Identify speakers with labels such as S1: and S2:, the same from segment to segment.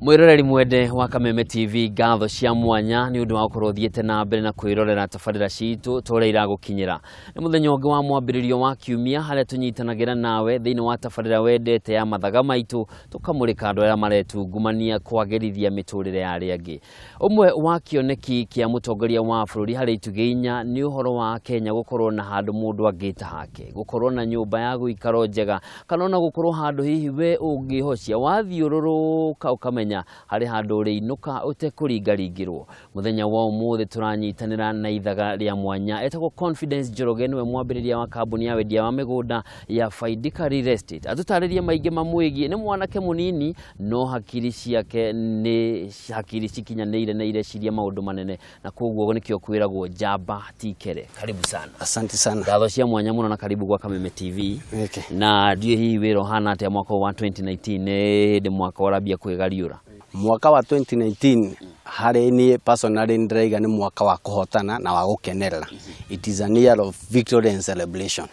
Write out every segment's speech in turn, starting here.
S1: Mwiroreri mwende wa Kameme TV, ngatho cia mwanya nĩ ũndũ wa gũkorwo ũthiĩte na mbere na kwĩrorera tabarĩra citũ ta ũrĩa iragũkinyĩra. Nĩ mũthenya ũngĩ wa mwambĩrĩrio wa kiumia harĩa tũnyitanagĩra nawe thĩinĩ wa tabarĩra wendete ya mathaga maitũ, tũkamũrĩka andũ arĩa maretungumania kwagĩrithia mĩtũrĩre ya arĩa angĩ. Ũmwe wa kĩoneki kĩa mũtongoria wa bũrũri harĩ itugĩ inya nĩ ũhoro wa Kenya gũkorwo na handũ mũndũ angĩta hake, gũkorwo na nyũmba ya gũikaro njega, kana ona gũkorwo handũ hihi we ũngĩhocia wathiũrũrũka ũkamenya harĩ handũ ũrĩinũka ũtekũringaringĩrwo. Mũthenya wa ũmũthĩ tũranyitanĩra na ithaga rĩa mwanya etagwo Confidence Njoroge, nĩwe mwambĩrĩria wa kambuni ya wendia wa mĩgũnda ya Faidika Real Estate. Atũtarĩrie maingĩ mamwĩgiĩ. Nĩ mwanake mũnini no hakiri ciake nĩ hakiri cikinyanĩire na ireciria maũndũ manene, na koguo nĩkĩo kwĩragwo njamba ti kere. Karibu sana.
S2: Asante sana.
S1: Ngatho cia mwanya mũno na karibu gwa Kameme TV.
S2: Okay.
S1: Na ndiũĩ hihi wĩra ũhana atĩa mwaka ũyũ wa 2019, nĩ hĩndĩ mwaka ũrambia kwĩgariũra.
S2: Mwaka wa 2019 harĩ niĩ personally ndĩraiga nĩ mwaka wa kũhotana na wa gũkenerera. It is a year of victory and celebration.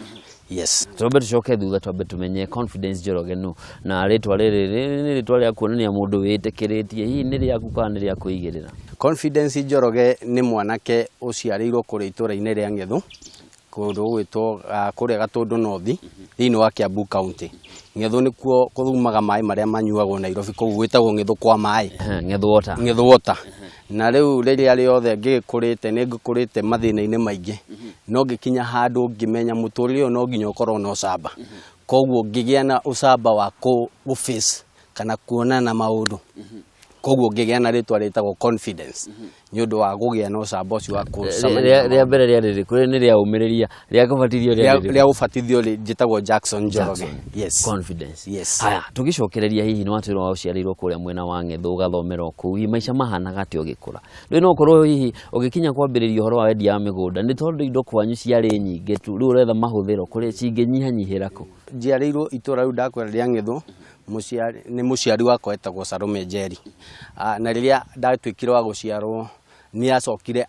S2: Yes.
S1: Twambe tucoke thutha, twambe tumenye Confidence Njoroge nũ, na rĩtwa rĩrĩ nĩ rĩtwa rĩa kuonania mũndũ wĩtĩkĩrĩtie, hihi nĩ rĩaku kana nĩ rĩa kwĩigĩrĩra?
S2: Confidence Njoroge nĩ mwanake ũciarĩirwo kũrĩa itũra-inĩ rĩa Ng'ethu, kũndũ gũgwĩtwo kũrĩa Gatũndũ North, thĩinĩ wa Kiambu County. Ng'ethu nĩkuo kũrumaga maĩ marĩa manyuagwo Nairobi, koguo gwĩtagwo Ng'ethu kwa maĩ.
S1: Ng'ethu water.
S2: Ng'ethu water. Na rĩu rĩrĩa rĩothe ngĩgĩkũrĩte, nĩ ngĩkũrĩte mathĩna-inĩ maingĩ, no ngĩkinya handũ ngĩmenya mũtũrĩre ũyũ no nginya ũkorwo na ũcamba. Koguo ngĩgĩa na ũcamba wa kũ face kana kuonana na maũndũ. Koguo ngĩgĩa na rĩtwa rĩtagwo Confidence nĩ ũndũ wa kũgĩa na ũcamba ũcio wa gũcemania na
S1: Rĩa
S2: maũndũ.
S1: mbere rĩarĩ rĩrĩkũ? Nĩ rĩa ũmĩrĩria, rĩa kũbatithio rĩarĩ rĩrĩkũ?
S2: Rĩa gũbatithio njĩtagwo Jackson Njoroge.
S1: Jackson.
S2: Yes.
S1: Confidence.
S2: Yes.
S1: Haya, tũgĩcokereria hihi nĩ watwĩrwo ũciarĩirwo kũrĩa mwena wa Ng'ethu ũgathomera o kũu, hihi maica mahanaga atĩa ũgĩkũra? Rĩu no ũkorwo hihi ũgĩkinya kwambĩrĩria ũhoro wa wendia wa mĩgũnda nĩ tondũ indo kwanyu ciarĩ nyingĩ tu, rĩu ũretha mahũthĩro kũrĩa cingĩnyihanyihĩra kũ?
S2: Njiarĩirwo itũra rĩu ndakwĩra rĩa Ng'ethu, mũciari nĩ mũciari wakwa etagwo Salome Njeri. Na rĩrĩa ndatuĩkire wa gũciarwo nĩ acokire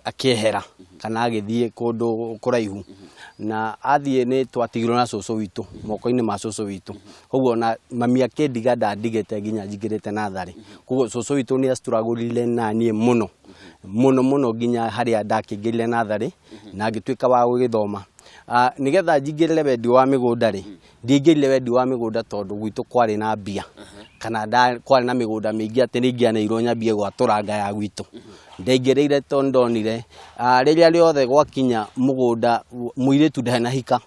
S2: akĩehera kana agĩthiĩ kũndũ kũraihu, na athiĩ nĩ twatigirwo na cũcũ witũ, moko-inĩ ma cũcũ witũ. Koguo ona mami akĩndiga ndandigĩte nginya njingĩrĩte natharĩ. Koguo cũcũ witũ nĩ astruggle na niĩ mũno mũno mũno nginya harĩa ndakĩingĩrire natharĩ na ngĩtuĩka wa gũgĩthoma. Nĩgetha njingĩrĩre wendia wa mĩgũnda rĩ, ndiaingĩrire wendia wa mĩgũnda tondũ gwitũ kwarĩ na mbia kana kwarĩ na mĩgũnda mĩingĩ atĩ nĩ ingĩaneirwo nyambie gwatũranga ya gwitũ. Ndaingĩrĩire tondũ ndonire rĩrĩa rĩothe gwakinya mũgũnda mũirĩtu ndanahika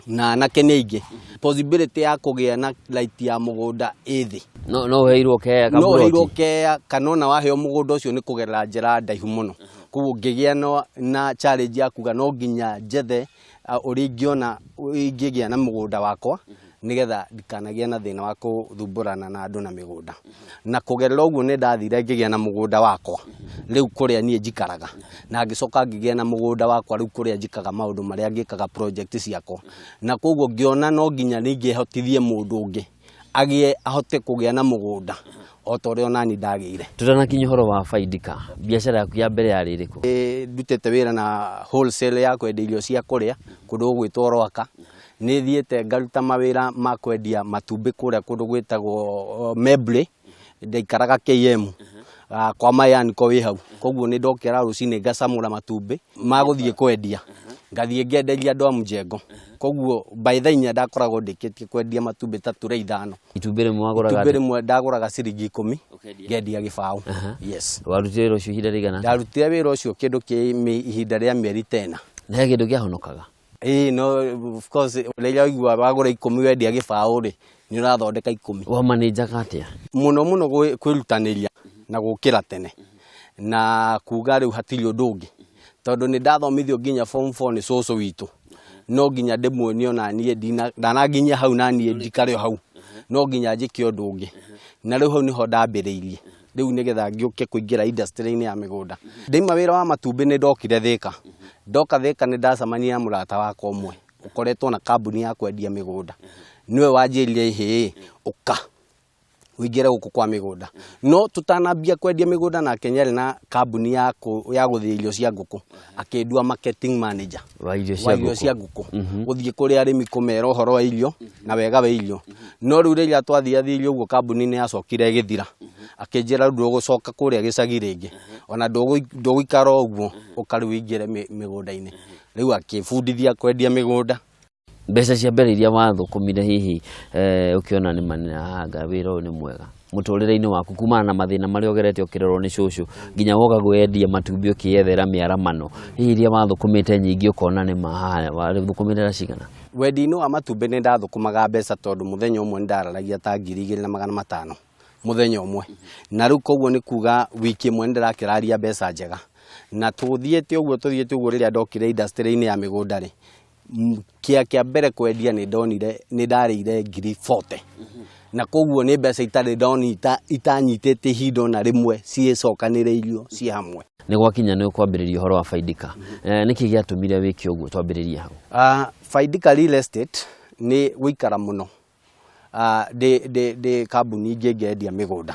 S2: na anake nĩ aingĩ, possibility ya kũgĩa na right ya mũgũnda ĩ thĩ.
S1: No ũheirwo keya
S2: No ũheirwo
S1: kaburoti?
S2: keya kana ona waheo mũgũnda ũcio nĩ kũgerera njĩra ndaihu mũno. Koguo ngĩgĩa na challenge ya kuga no nginya njethe ũrĩa ingĩona ingĩgĩa na mũgũnda wakwa nĩgetha ndikanagĩe na thĩna wa gũthumbũrana na andũ na mĩgũnda. Na kũgerera ũguo nĩ ndathire ngĩgĩa na mũgũnda wakwa rĩu kũrĩa niĩ njikaraga, na ngĩcoka ngĩgĩa na mũgũnda wakwa rĩu kũrĩa njĩkaga maũndũ marĩa ngĩkaga project ciakwa. Na koguo ngĩona no nginya ningĩhotithie mũndũ ũngĩ agĩe ahote kũgĩa na mũgũnda o ta ũrĩa onani ndagĩire.
S1: Tũtanakinya ũhoro wa Faidika, biacara yaku ya mbere yarĩ ĩrĩkũ?
S2: Ndutĩte wĩra na wholesale ya kwendia irio cia kũrĩa kũndũ gũgwĩtwo Rwaka. Nĩ thiĩte ngaruta mawĩra ma kwendia matumbĩ kũrĩa kũndũ gwĩtagwo Membley, ndaikaraga KM kwa Mayaniko wĩ hau. Koguo nĩ ndokĩra rũcinĩ ngacamũra matumbĩ ma gũthiĩ kwendia, ngathiĩ ngenderia andũ a mjengo. Koguo by thaa inya ndakoragwo ndĩkĩtie kwendia matumbĩ ta tray 5.
S1: Itumbĩ rĩmwe wagũraga
S2: Itumbĩ rĩmwe ndagũraga ciringi 10, ngendia gĩbaũ. Yes.
S1: Warutire wĩra ũcio ihinda rĩigana atĩa?
S2: Ndarutire wĩra ũcio kĩndũ kĩ ihinda rĩa mĩeri tena.
S1: Na he kĩndũ kĩahonokaga?
S2: Ĩĩ, no of course rĩrĩa waigua wagũra 10 wendia gĩbaũ rĩ, nĩ ũrathondeka 10.
S1: Wamanĩnjaga atĩa?
S2: Mũno mũno kwĩrutanĩria na gũkĩra tene na kuga rĩu hatirĩ ũndũ ũngĩ, tondũ nĩ ndathomithio nginya form 4 nĩ cũcũ witũ, no nginya ndĩmuonie ona niĩ ndananginyia hau na niĩ njikare o hau, no nginya njĩke ũndũ ũngĩ. Na rĩu hau nĩho ndambĩrĩirie rĩu nĩgetha ngĩũke kũingĩra industry-inĩ ya mĩgũnda. Ndaima wĩra wa matumbĩ nĩ ndokire Thĩka. Ndoka Thĩka nĩ ndacemanirie na mũrata wakwa ũmwe ũkoretwo na kambuni ya kwendia mĩgũnda. Nĩwe wanjĩrire, "Ĩhĩ, ũka ũingĩre gũkũ kwa mĩgũnda." No tũtanambia kwendia mĩgũnda nake, nĩ arĩ na kambuni ya gũthĩa irio cia ngũkũ, akĩndua marketing manager
S1: wa irio
S2: wa
S1: cia
S2: irio
S1: ngũkũ.
S2: Cia ngũkũ, gũthiĩ kũrĩ arĩmi kũmera ũhoro wa irio na wega wa irio. No rĩu rĩrĩa twathiathirie ũguo, kambuni nĩ yacokire ĩgĩthira. Akĩnjĩra, "Rĩu ndũgũcoka kũrĩa gĩcagi rĩngĩ, ona ndũgũikara ũguo, ũka rĩu ũingĩre mĩgũnda-inĩ." Rĩu akĩbundithia kwendia mĩgũnda.
S1: Mbeca cia mbere iria wathũkũmire hihi, ũkĩona nĩ mananga wĩra ũyũ nĩ mwega mũtũrĩre-inĩ waku, kumana na mathĩna marĩa ũgerete ũkĩrerwo nĩ cũcũ nginya woka kwĩendia matumbĩ ũkĩyethera mĩaramano, hihi iria wathũkũmĩte nyingĩ ũkona nĩ ma haha wathũkũmĩte ta cigana?
S2: Wendi-inĩ wa matumbĩ nĩ ndathũkũmaga mbeca, tondũ mũthenya ũmwe nĩ ndararagia ta 2500 mũthenya ũmwe, na rĩu koguo nĩ kuga wiki ĩmwe nĩ ndĩrakĩraria mbeca njega. Na tũthiĩte ũguo, rĩrĩa ndokire industry-inĩ ya mĩgũnda rĩ, kĩa mbere kwendia nĩ ndonire nĩ ndarĩire 40,000, na koguo nĩ mbeca itarĩ ndonita itanyitĩte ihinda ona rĩmwe ciĩcokanĩrĩirio ciĩ hamwe.
S1: Nĩ gwakinya nĩ ũkwambĩrĩria ũhoro wa Faidika, nĩkĩ gĩatũmire wĩke ũguo? Twambĩrĩrie hau.
S2: Faidika Real Estate nĩ gũikara mũno ndĩ kambuni ingĩ ngendia mĩgũnda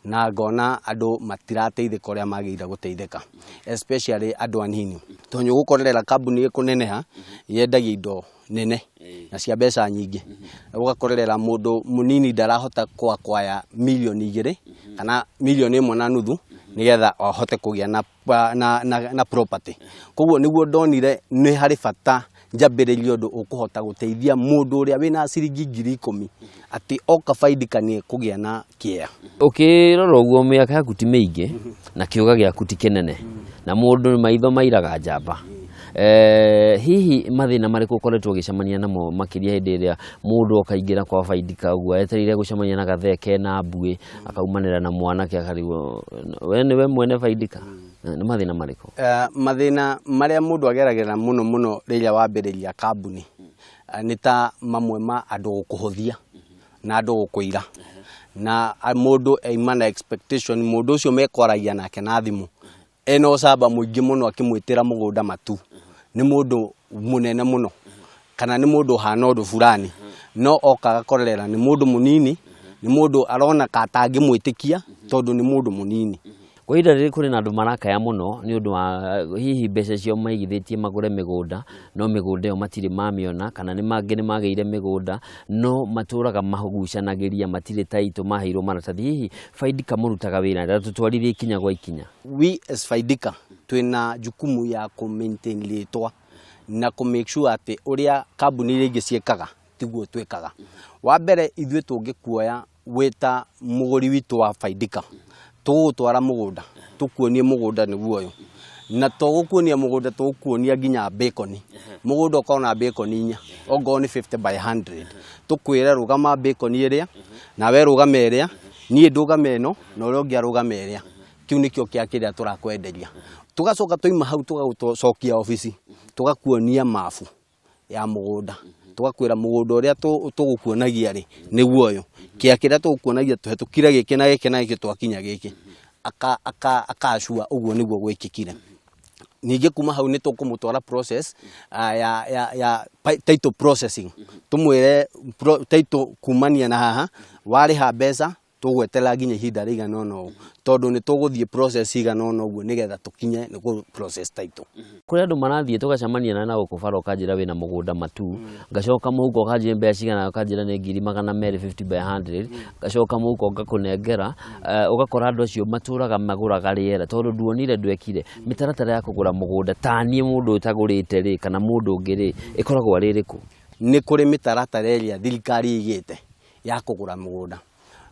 S2: na ngona andũ matirateithĩka ũrĩa magĩrĩire gũteithĩka, especially andũ anini, tondũ nĩ ũgũkorerera kambuni ĩkũneneha yendagia indo nene na cia mbeca nyingĩ, ũgakorerera mũndũ mũnini ndarahota kwakwaya 2 mirioni kana 1.5 mirioni nĩgetha ahote kũgĩa na property. Koguo nĩguo ndonire nĩ harĩ bata njambĩrĩrie ũndũ ũkũhota gũteithia mũndũ ũrĩa wĩna ciringi 10,000, atĩ oka Faidika nĩ ekũgĩa na kĩea.
S1: Ũkĩrora ũguo, mĩaka yaku ti mĩingĩ na kĩũga gĩaku ti kĩnene, na mũndũ maitho mairaga njamba. Hihi mathĩna marĩkũ ũkoretwo ũgĩcemania namo makĩria hĩndĩ ĩrĩa mũndũ okaingĩra kwa Faidika ũguo etereire gũcemania na gathee kena mbuĩ, akaumanĩra na mwanake akarigwo we nĩwe mwene Faidika? Nĩ mathĩna marĩkũ?
S2: Mathĩna marĩa mũndũ ageragĩra mũno mũno rĩrĩa wambĩrĩria kambuni nĩ ta mamwe ma andũ gũkũhũthia na andũ gũkũira, na mũndũ aima na expectation mũndũ ũcio mekwaragia nake na thimũ ena ũcamba mũingĩ mũno, akĩmwĩtĩra mũgũnda matu nĩ mũndũ mũnene mũno kana nĩ mũndũ ũhana ũndũ fulani, no oka agakorerera nĩ mũndũ mũnini, nĩ mũndũ arona ka atangĩmwĩtĩkia tondũ nĩ mũndũ mũnini.
S1: Kwa ihinda rĩrĩ kũrĩ na andũ marakaya mũno nĩ ũndũ wa hihi mbeca ciao maigithĩtie magũre mĩgũnda, no mĩgũnda ĩyo matirĩ mamĩona, kana nĩ mangĩ nĩ magĩire mĩgũnda no matũraga magucanagĩria, matirĩ taitũ maheirwo maratathi. Hihi Faidika mũrutaga wĩra na tũtwarithie ikinya gwa ikinya?
S2: We as Faidika twĩna jukumu ya kũ maintain rĩtwa na kũ make sure atĩ ũrĩa kambuni iria ingĩ ciĩkaga tiguo twĩkaga. Wa mbere, ithuĩ tũngĩkuoya wĩ ta mũgũri witũ wa Faidika, tũgũgũtwara mũgũnda, tũkuonie mũgũnda nĩguo ũyũ, na to gũkuonia mũgũnda, tũgũkuonia nginya bacon. Mũgũnda ũkorwo na bacon inya, ongorwo nĩ 50 by 100, tũkwĩre rũgama bacon ĩrĩa, nawe rũgama ĩrĩa, niĩ ndũgame ĩno, na ũrĩa ũngĩ arũgame ĩrĩa. Kĩu nĩkĩo kĩa kĩrĩa tũrakwenderia. Tũgacoka twaima hau, tũgagũcokia obici, tũgakuonia mabu ya mũgũnda, tũgakwĩra mũgũnda ũrĩa tũgũkuonagia rĩ nĩguo ũyũ, kĩa kĩrĩa tũgũkuonagia tũhetũkire gĩkĩ na gĩkĩ na gĩkĩ, twakinya gĩkĩ, akacua ũguo nĩguo gwĩkĩkire. Ningĩ kuma hau nĩ tũkũmũtwara process ya title processing, tũmwĩre title kumania na haha warĩha mbeca, tũgweterera nginya ihinda rĩigana ũna ũũ, tondũ nĩ tũgũthiĩ process igana ũna ũguo nĩgetha tũkinye nĩ kũ process title.
S1: Kũrĩ andũ marathiĩ tũgacemania na gũkũ bara, ũkanjĩra wĩna mũgũnda matu, ngacoka mũhuko ũkanjĩra mbeca cigana, ũkanjĩra nĩ 200,000, 50 by 100, ngacoka mũhuko ngakũnengera. Ũgakora andũ acio matũraga magũraga rĩera tondũ nduonire ndwekire mĩtaratara ya kũgũra mũgũnda. Ta niĩ mũndũ ũtagũrĩte rĩ, kana mũndũ ũngĩ rĩ, ĩkoragwo arĩ ĩrĩkũ?
S2: Nĩ kũrĩ mĩtaratara ĩrĩa thirikari ĩigĩte ya kũgũra mũgũnda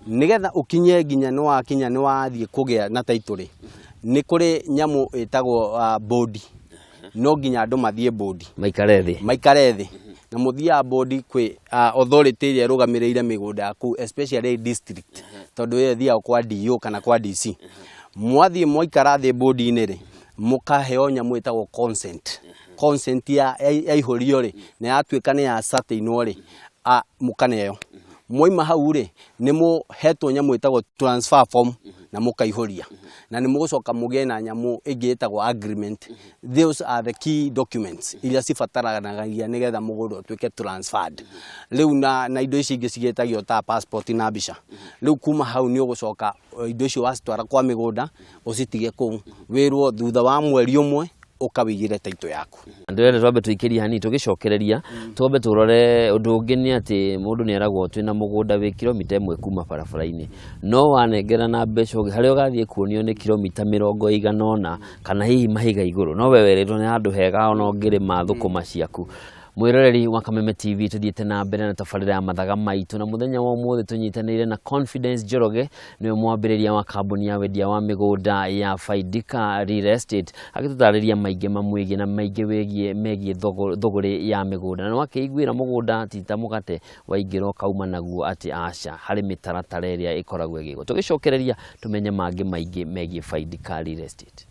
S2: nĩgetha ũkinye nginya nĩ wakinya nĩ wathiĩ kũgĩa na title rĩ, nĩ kũrĩ nyamũ ĩtagwo bodi. No nginya andũ mathiĩ bodi.
S1: Maikare thĩ.
S2: Maikare thĩ, na mũthiaga bodi kwĩ authority ĩrĩa ĩrũgamĩrĩire mĩgũnda yaku, especially district, tondũ ĩyo ĩthiaga kwa DO kana kwa DC. Mwathiĩ mwaikara thĩ bodi-inĩ rĩ, mũkaheo nyamũ ĩtagwo consent. Consent ya yaihũrio rĩ, na yatuĩka nĩ ya certainwo rĩ, mũkaneo. Mwaima hau rĩ, nĩ mũhetwo nyamũ ĩtagwo transfer form. Na mũkaihũria na nĩ mũgũcoka mũgĩe na nyamũ ĩngĩ ĩtagwo agreement. Those are the key documents iria cibataranagia nĩgetha mũgũnda ũtuĩke transferred. Rĩu na indo ici ingĩ cigĩtagio ta passport na mbica. Rĩu kuma hau nĩ ũgũcoka indo icio wacitwara kwa mĩgũnda, ũcitige kũu, wĩrwo thutha wa mweri 1 ũkawĩigĩre title yaku.
S1: Ndĩrenda twambe tũikĩrie hanini, tũgĩcokereria twambe tũrore ũndũ ũngĩ, nĩ atĩ mũndũ nĩ eragwo twĩna mũgũnda wĩ kilomita 1 kuma barabara-inĩ, no wanengera na mbeca ũngĩ harĩa ũgathiĩ kuonio nĩ kilomita 80 kana hihi mahiga igũrũ, no we werĩtwo nĩ handũ hega ona ũngĩrĩma thũkũma ciaku. Mwĩroreri wa Kameme TV, tũthiĩte na mbere na tabarĩra ya Mathaga Maitũ, na mũthenya wa ũmũthĩ tũnyitanĩire na Confidence Njoroge, nĩwe mwambĩrĩria wa kambuni ya wendia wa mĩgũnda ya Faidika Real Estate, agĩtũtarĩria maingĩ mamwĩgiĩ na maingĩ wĩgiĩ megiĩ thũgũrĩ ya mĩgũnda. Na nĩwakĩiguĩra mũgũnda ti ta mũgate waingĩra ũkauma naguo, atĩ aca, harĩ mĩtaratara ĩrĩa ĩkoragwo ĩgĩgwo. Tũgĩcokereria tũmenye mangĩ maingĩ megiĩ Faidika Real Estate.